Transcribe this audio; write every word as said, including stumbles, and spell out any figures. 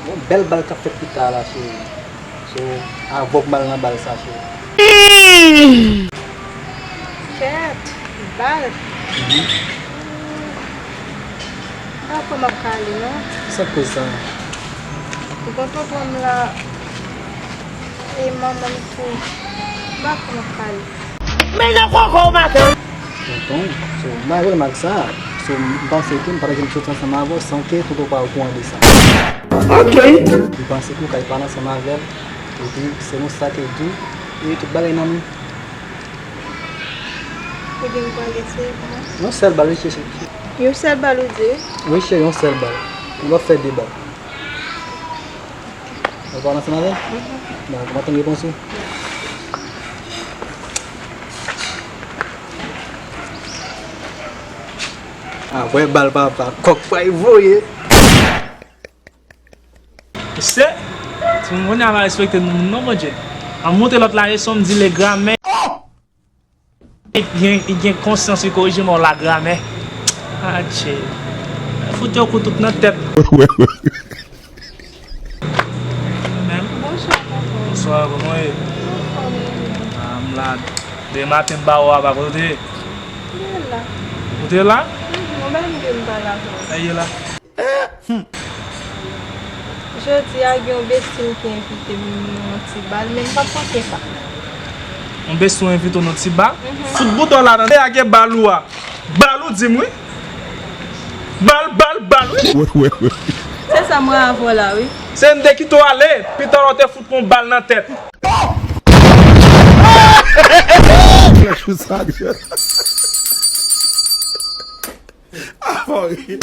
Yon bèl bal k ap fèt pita la, cheri. So, avè w m al nan bal sa, cheri. Kèt, bal. Pa kwè m ap ka ale, non. Sa k koz sa? Ou konn tonton m la, e manman m tou. M pa kwè m ap ka ale. Men nan koko w maten. Tonton, so, m pa gen pwoblèm ak sa. So, m panse ke m pa ta janm soti ansanm avè w san ke tonton pa okouran de sa. Ok. M panse ke w kay pale ansanm avè l, epi selon sa ke l di w, e tout bagay nan men. Ebyen, m pral eseye pou mwen. Yon sèl bal, wi, cheri. Yon sèl bal, ou di? Wi, cheri, yon sèl bal. Nou p ap fè de bal. Ou pale ansanm avè l? Mhm. Bon, m ap tann repons ou. Ah, wè bal papa, kòk pral voye. Se, timoun kounye a pa respekte moun non, Bondye. An montre lòt la leson, m di le gramè. Li gen, li gen konsyans, li korije mò lagramè. Adje. Fout yo kou tout nan tèt. Menm. Bonswa, tonton. Bonswa, kòman w ye? Anfòm, wi. Ah, m la. Demen maten m pa wè w apa, kote w te ye? M te la. Ou te la? Mhm, mwen menm ke m pa la, tonton. Sa ye la? Jodi a, gen yon besti m ki envite m nan yon ti bal, men m p ap manke pa. Yon besti w envite w nan ti bal? Mhm. Fout bouda w ladan, dèyè gen bal ou a. Bal ou di m, wi. Bal, bal, bal, wi. Wè, wè, wè. Se sa m wè avè w la, wi. Se m te kite w ale, pitalè w te fout mwen yon bal nan tèt. Flèch ou sa, Dieu. Ah, bon, wi.